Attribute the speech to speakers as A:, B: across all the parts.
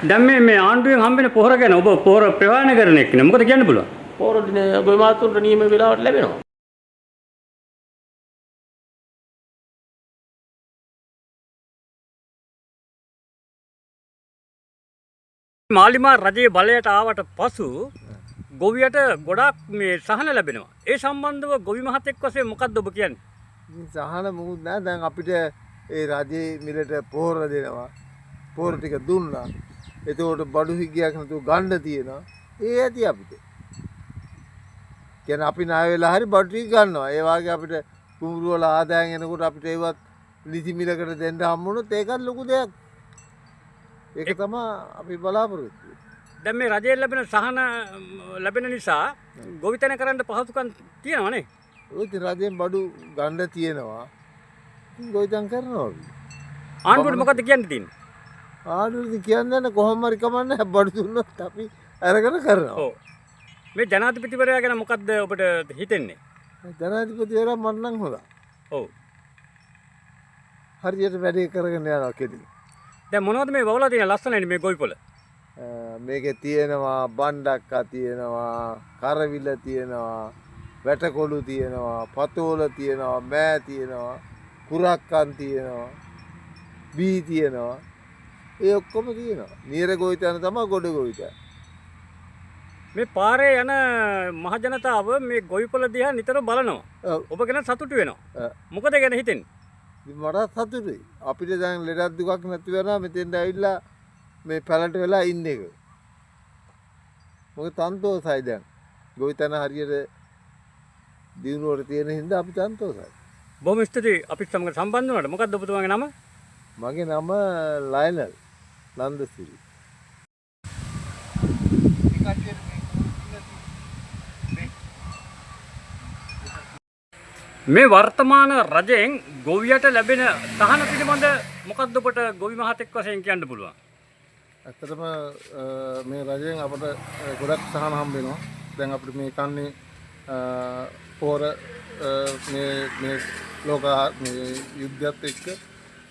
A: දැන් මේ මේ ආණ්ඩුවෙන් හම්බෙන පොහොර ගැන ඔබ පොහොර ප්‍රවාහන කරන එක්කනේ මොකද කියන්න පුළුවන්?
B: පොහොර ගොවි මහත්තුන්ට නියම වෙලාවට ලැබෙනවා.
A: මාලිමා රජයේ බලයට ආවට පසු ගොවියට ගොඩාක් මේ සහන ලැබෙනවා. ඒ සම්බන්ධව ගොවි මහතෙක් වශයෙන් මොකද්ද ඔබ කියන්නේ?
C: ඉතින් සහන මොකුත් නෑ. දැන් අපිට ඒ රජයේ මිලට පොහොර දෙනවා. පොහොර ටික දුන්නා. එතකොට බඩු හිගයක් නැතුව ගන්න තියෙනවා. ඒ ඇති අපිට. කියන්නේ අපි ණය වෙලා හරි බඩු ටික ගන්නවා. ඒ වගේ අපිට කුඹුරු වල ආදායම් එනකොට අපිට ඒවත් නිසි මිලකට දෙන්න හම්බ වුණොත් ඒකත් ලොකු දෙයක්. ඒක තමයි අපි බලාපොරොත්තු වෙන්නේ.
A: දැන් මේ රජයෙන් ලැබෙන සහන ලැබෙන නිසා ගොවිතැන කරන්න පහසුකම් තියෙනවා නේ?
C: ඔය ඉතින් රජයෙන් බඩු ගන්න තියෙනවා. ඉතින් ගොවිතැන් කරනවා අපි.
A: ආණ්ඩුවට මොකද්ද කියන්න තියෙන්නේ?
C: ආණ්ඩුවට ඉතින් කියන්න යන කොහොම හරි කමක් නැහැ, බඩු දුන්නොත් අපි අරගෙන කරනවා.
A: ඔව්. මේ ජනාධිපතිවරයා ගැන මොකද්ද ඔබට හිතෙන්නේ?
C: ජනාධිපතිවරයා මට නම් හොඳයි.
A: ඔව්.
C: හරියට වැඩේ කරගෙන යනවා කෙලින්.
A: දැන් මොනවද මේ වවලා තියෙන ලස්සනයිනේ මේ ගොවිපොළ?
C: මේකේ තියෙනවා බණ්ඩක්කා තියෙනවා, කරවිල තියෙනවා, වැටකොළු තියෙනවා, පතෝල තියෙනවා, මෑ තියෙනවා, කුරක්කන් තියෙනවා, බී තියෙනවා. ඒ ඔක්කොම තියෙනවා. නියර ගොවිතැන තමයි ගොඩ ගොවිතැන.
A: මේ පාරේ යන මහ ජනතාව මේ ගොවිපොළ දිහා නිතරම බලනවා. ඔබ ගැන සතුටු වෙනවා. මොකද ගැන හිතෙන්නේ?
C: ඉතින් මටත් සතුටුයි. අපිට දැන් ලෙඩක් දුකක් නැති වෙනවා මෙතෙන්ට ඇවිල්ලා මේ පැලට වෙලා ඉන්න එක. මොකද සන්තෝසයි දැන්. ගොවිතැන හරියට දියුණුවට තියෙන හින්දා අපි සන්තෝසයි.
A: බොහොම ස්තුතියි අපිත් සමග සම්බන්ධ වුණාට. මොකද්ද ඔබතුමාගේ නම?
C: මගේ නම ලයනල් නන්දසිරි.
A: මේ වර්තමාන රජයෙන් ගොවියට ලැබෙන සහන පිළිබඳ මොකද්ද ඔබට ගොවි මහතෙක් වශයෙන් කියන්න පුළුවන්?
D: ඇත්තටම මේ රජයෙන් අපට ගොඩක් සහන හම්බ වෙනවා. දැන් අපිට මේ කන්නේ පොහොර මේ මේ ලෝක මේ යුද්ධයත් එක්ක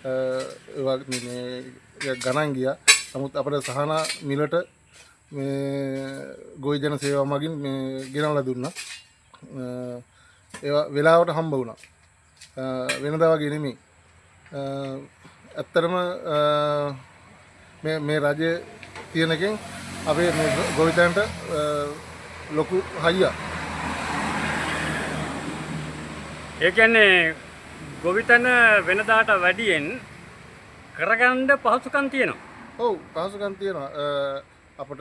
D: ඒ මේ ගණන් ගියා. නමුත් අපට සහන මිලට මේ ගොවි ජන සේවා මගින් මේ ගෙනල්ලා දුන්නා. ඒවා වෙලාවට හම්බ වුණා. වෙනදා වගේ නෙමෙයි. ඇත්තටම මේ මේ රජයේ තියෙන එකෙන් අපේ මේ ගොවිතැනට ලොකු හයියක්.
A: ඒ කියන්නේ ගොවිතැන වෙනදාට වැඩියෙන් කරගන්න පහසුකම් තියෙනවා.
D: ඔව්, පහසුකම් තියෙනවා. අපට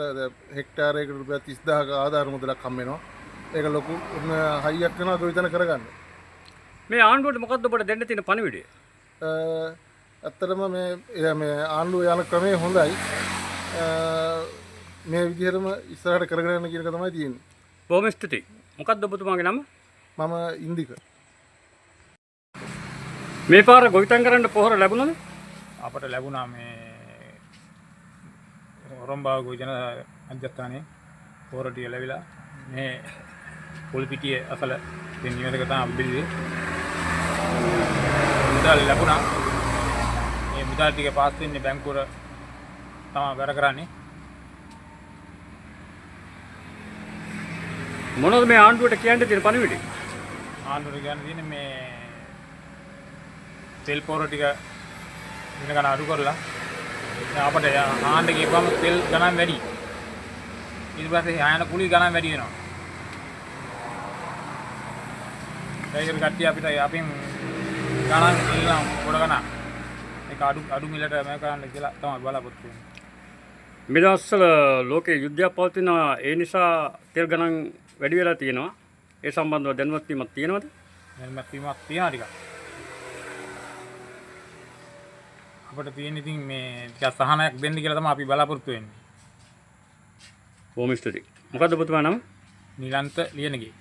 D: හෙක්ටාරයකට රුපියල් 30,000ක ආධාර මුදලක් හම්බ වෙනවා. ඒක ලොකු හයියක් වෙනවා ගොවිතැන කරගන්න.
A: මේ ආණ්ඩුවට මොකද්ද ඔබට දෙන්න තියෙන පණිවිඩය?
D: ඇත්තටම මේ මේ ආණ්ඩුව යන ක්‍රමය හොඳයි. මේ විදිහටම ඉස්සරහට කරගෙන යන්න කියන එක තමයි තියෙන්නේ.
A: බොහොම ස්තුතියි. මොකද්ද ඔබතුමාගේ නම?
D: මම ඉන්දික.
A: මේ පාර ගොවිතැන් කරන්න පොහොර ලැබුණාද?
E: අපට ලැබුණා මේ හොරම්බාව ගොවිජන මධ්‍යස්ථානයේ පොහොර ටික ලැබිලා මේ පොල්පිටිය අසල තියෙන නිවසක තමයි අපි බෙදුවේ. මුදල් ලැබුණා. මේ මුදල් ටික පාස් වෙන්නේ බැංකුවට තමයි වැඩ කරන්නේ.
A: මොනවද මේ ආණ්ඩුවට කියන්න තියෙන පණිවිඩය?
E: ආණ්ඩුවට කියන්න තියෙන්නේ මේ තෙල් පොහොර ටික වෙන ගණන් අඩු කරලා දැන් අපට ආණ්ඩ ගිහපුවම තෙල් ගණන් වැඩි. ඊට පස්සේ ආයන කුලි ගණන් වැඩි වෙනවා. ඒකේ කට්ටිය අපිට අපෙන් ගණන් ඉල්ලන ගොඩ ගණන්. ඒක අඩු අඩු මිලට මේ කරන්න කියලා තමයි බලාපොරොත්තු වෙන්නේ.
A: මේ දවස්වල ලෝකේ යුද්ධයක් පවතිනවා. ඒ නිසා තෙල් ගණන් වැඩි වෙලා තියෙනවා. ඒ සම්බන්ධව දැනුවත් වීමක් තියෙනවද?
E: දැනුවත් වීමක් තියෙනවා ටිකක්. අපිට තියෙන ඉතින් මේ ටිකක් සහනයක් දෙන්න කියලා තමයි අපි බලාපොරොත්තු වෙන්නේ.
A: බොහොම ස්තුතියි. මොකද්ද ඔබතුමා නම?
E: නිලන්ත ලියනගේ.